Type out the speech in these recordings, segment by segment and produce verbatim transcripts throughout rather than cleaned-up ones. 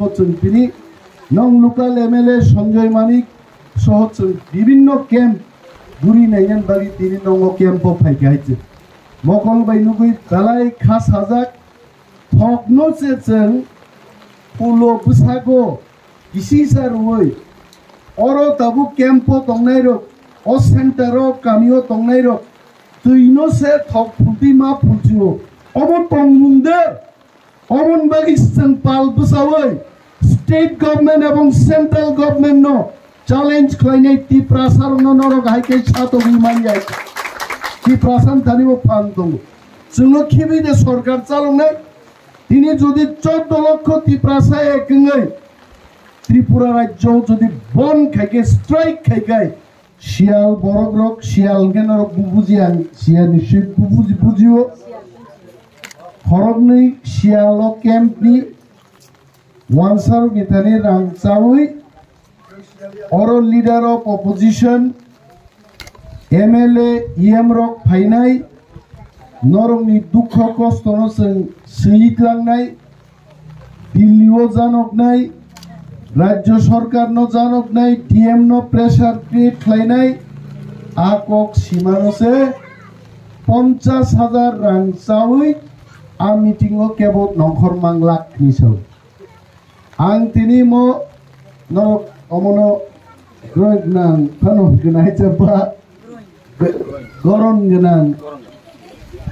Chwng tini nong local M L A Sanjoy Manik soho chwng bibinno camp buri nainani bagwi tini nongo camp o phaikha hai chwng. Mokol bai nugwi belai kha sajak, thokno se chwng pulo bwsago kisisa rwui oro tabuk camp o tongnairok, o center o kami o tongnairok twino se thok phultwi ma phultwi o. Obo tongmung de. Oboni bagwi chwng pal bwchaui state government ebong central government no challenge khlainai Tiprasa rokno norok hai khe satogwi manya. Tiprasa ni thani bo phan tongo. Chwngno khibi de sorkar chaloknai. Tini jodi chordo lokho Tiprasa ek wngwi Tripura rajyo jodi bon khai khe, strike khai khe, Sial borok rok, Sial hwnkhe norok bo buji, ang Sial ni swi bo buji, bujio. Khoroknwi Sial o camp ni wansa rok ni thani rang chaui, oro leader of opposition, M L A, E M rok phainai, norokni dukho kostono chwng swi tlangnai, Delhi o janoknai, Rajya Sarkar no janoknai, D M no pressure create khlainai, a kok simano se ponchas hajar rang chaui a meeting o kebo nongkhor mang lakh ni sao. Ang tini mo norok omono groin gwnang phano gwnai chapa. Goron gwnang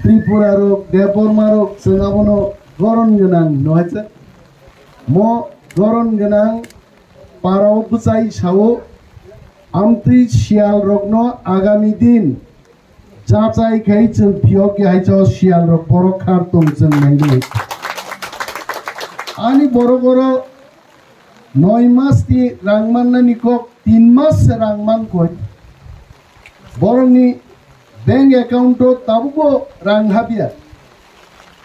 Tripura rok, Debbarma rok, chwng abono goron gwnang no hai chak. Mo goron gwnang parao bwchai sao, amtwi Sial rokno agami din jachai khai chwng phiyok ya hai chao Sial rok borok khar tong chwng nainai. Ani borok oro noi mas ni rang mannani kok tin mas se rang man koi. Borokni bank account o tabukbo rang habya.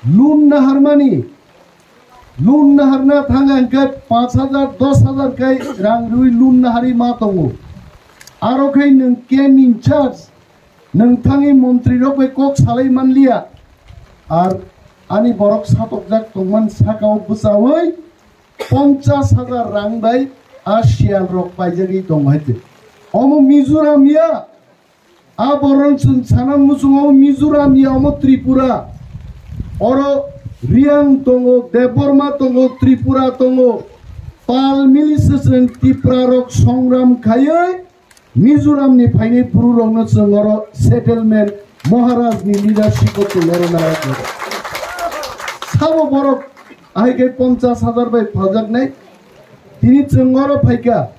Loan naharmani, loan naharna thang ang khe panch hajar, dos hajar kai rang rwi loan nahari ma tongo. Aro khai nwng camp in charge, nwng thangwi montri rok bai kok salai manliya. Ar ani borok satokjak tongman sakao bwchaui ponchas hajar rang bai a Sial rok paijagwi tongo hai se. Omo Mizoram ya, a borok chwng sana muchungo Mizoram ya, omo Tripura. Oro Riang tongo, Debbarma tongo, Tripura tongo. Pal mili se chwng Tipra rok songram khaiwi Mizoram ni phainai bru rokno chwng oro settlement Maharaj ni leadership o chwng oro nai. Sabo borok ahai khe ponchas hajar bai phaljaknai. Tini chwng oro phaikha.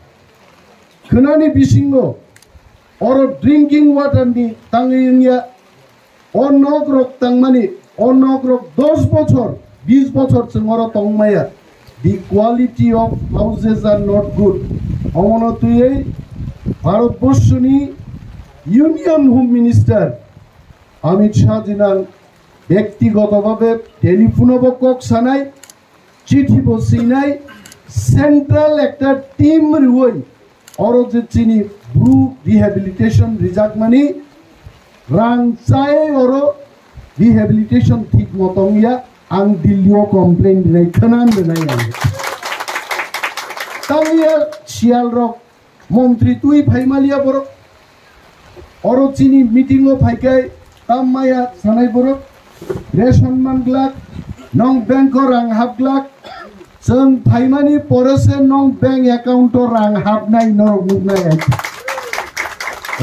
Khwnani bisingo oro drinking water ni tangwi wngya. O nok rok tangmani, o nok rok dos bochor, bis bochor chwng oro tongmaya. The quality of houses are not good. Omono twiwi Bharat Borshoni Union Home Minister Amit Shah jinang bektigoto bhabe telephone o bo kok sanai, chithi bo swinai, central ekta team rwui oro je chini bru rehabilitation rijakmani rang chai oro rehabilitation thik motong ya, ang Delhi o complain rinai khwnan rinai ang. Tangya Sial rok montri twi phaimaliya borok. Oro chini meeting o phaikai tam maya sanai borok, ration man glak, nong bank o rang hap glak, chwng phaimani pore se nong bank account o rang hapnai norok nuknai ai.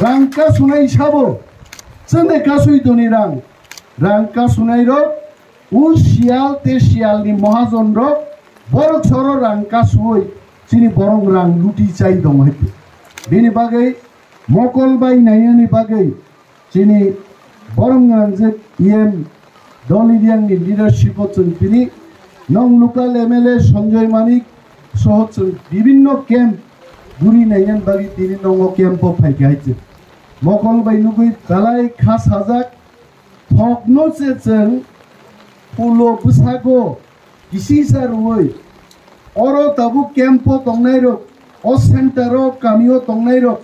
Rang kasunai sabo, chwng de kasui toni rang, rang kasunai rok, u Sial te Sial ni mahajon rok, borok soro rang kasui, chini borok rang luti chai dong hai. Bini bagwi mokol bai nainani bagwi chini borom gwnangjak E M Dolly Riang ni leadership o chwng tini nong local M L A Sanjoy Manik soho chwng bibinno camp buri nainani bagwi tini nongo camp o phaikha hai chwng. Mokol bai nugwi belai kha sajak, thokno se chwng pulo bwsago kisisa rwui, oro tabuk camp o tongnai rok, o center o kami o tongnai rok,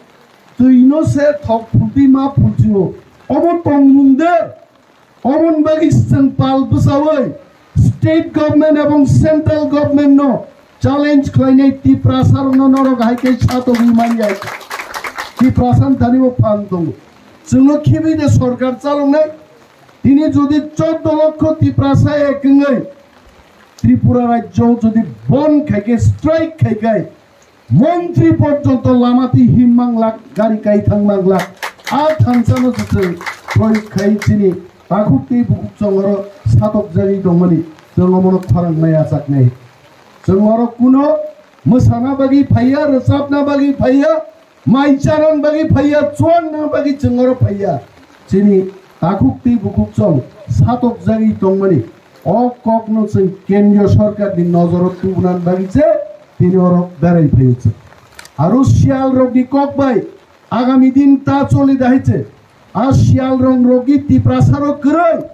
twino se thok phultwi ma phultwi o. Obo tongmung de, oboni bagwi chwng pal bwchaui state government ebong central government no challenge khlainai Tiprasa rokno norok hai khe satogwi manya. Tiprasa ni thani bo phan tongo. Chwngno khibi de sorkar chaloknai. Tini jodi choddo lokho Tiprasa ek wngwi Tripura rajyo jodi bon khai khe, strike khai khe, montri porjonto lama twi him manglak, gari kai thang manglak. A thansano se chwng proyog khai chini takhuk tei bukhuk chwng oro satokjagwi tongmani chwng omono khorang nai achak nai. Chwng oro kuno mwsana bagwi phaiya, rwchapna bagwi phaiya, mai chanan bagwi phaiya, chuanna bagwi chwng oro phaiya. Chini takhuk tei bukhuk chwng satokjagwi tongmani o kokno chwng kendriya sorkarni nojoro tubunan bagwi se tini oro berai phaio chwng. Aro siyal rokni kok bai agami din ta choli dahai se a siyal rong rokni Tiprasa rok kwrwi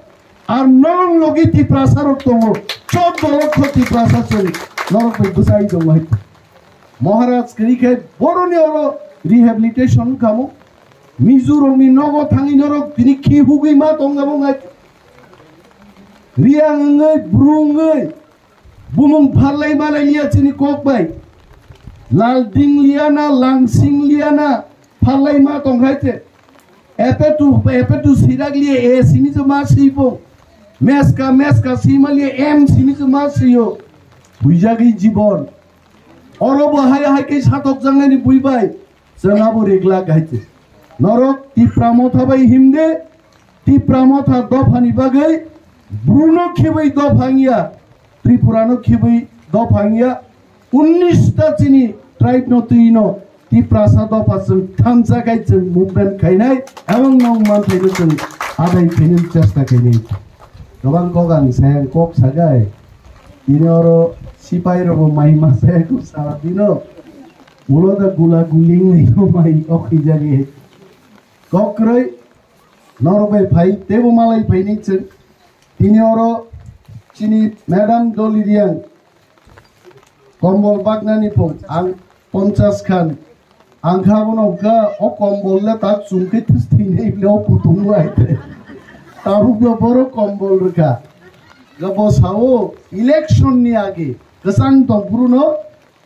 ar norok logi Tiprasa rok tongo, choddo lokho Tiprasa chwng norok bai bwchai tongo hai. Maharaj kwrwi khe boroni oro rehabilitation kamo. Mizo rokni nogo thangwi norok tini khi hugwi ma tong abo ngai. Riyang wngwi, bru wngwi, bumung pharlai malai liya chini kok bai. Lalding liya na, Langsing liya na, pharlai ma tong hai te. Epetu, epetu sirak liya, A simi se ma sibo. Meska, meska sima liya, M simi se ma siyo. Buijagwi jibon. Oro bo hai hai khe satok jangnani bui bai. Chwng abo reglak hai te. Norok Tipra Motha bai himde, Tipra Motha dophani bagwi, Bruno khibai dopha wngya, Tripurano khibai dopha wngya, unnish ta chini tribe no twi no Tiprasa dopha chwng thansa khai chwng movement khainai, ebong nong manthaino chwng adai khainani chesta khainai. Gabang kok ang sayang kok sagai, ini oro sipai rogo mai ma saya kok sala dino, ulo da gula guling lai no mai kok hijagi. Kok kwrwi norok bai phai, teibo malai phaini chwng. Tini oro chini Madam Doli Riang kombol baknani phung ang ponchas khan. Ang kha bono hwnkha, o kombol le tak chum khe thwis thwinai le o kutung lai te. Tabuk no borok kombol rwkha. Ga bo sao election ni age kwchang tong phuru no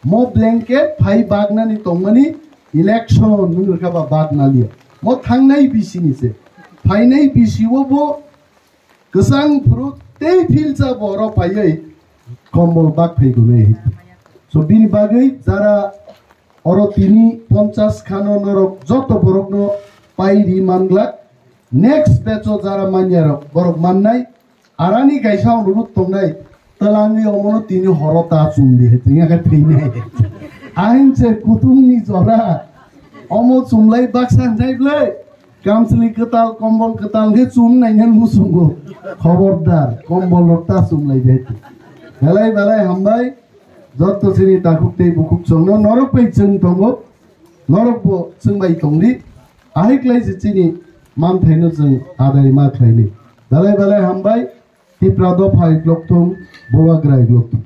mo blanket phai baknani tongmani election nung rwkha ba bakna liya. Mo thangnai bisi ni se. Phainai bisi o bo kwchang phuru tei philsa borok phaiwi kombol bak phai gunai. So bini bagwi jara oro tini ponchas khano norok joto borokno pai ri manglak. Next batch o jara manya rok borok mannai. Arani kaisa onurut tongnai. Twlangwi omono tini horo ta chumdi hai tini khe thwinai. Ahin se kutung ni jora. Omo chumlai baksa hnai blai. Kamchwlwi kwtal, kombol kwtal khe chum nainani muchungo. Khobordar, kombol rok ta chum lai de. Belai belai hambai. Jotto chini takhuk tei bukhuk chwngno norok bai chwng tongo. Norok bo chwng bai tongdi. Ahai klai se chini manthaino chwng adai ma khlaini. Belai belai hambai. Tipra dopha iklok thung, Bubagra iklok thung.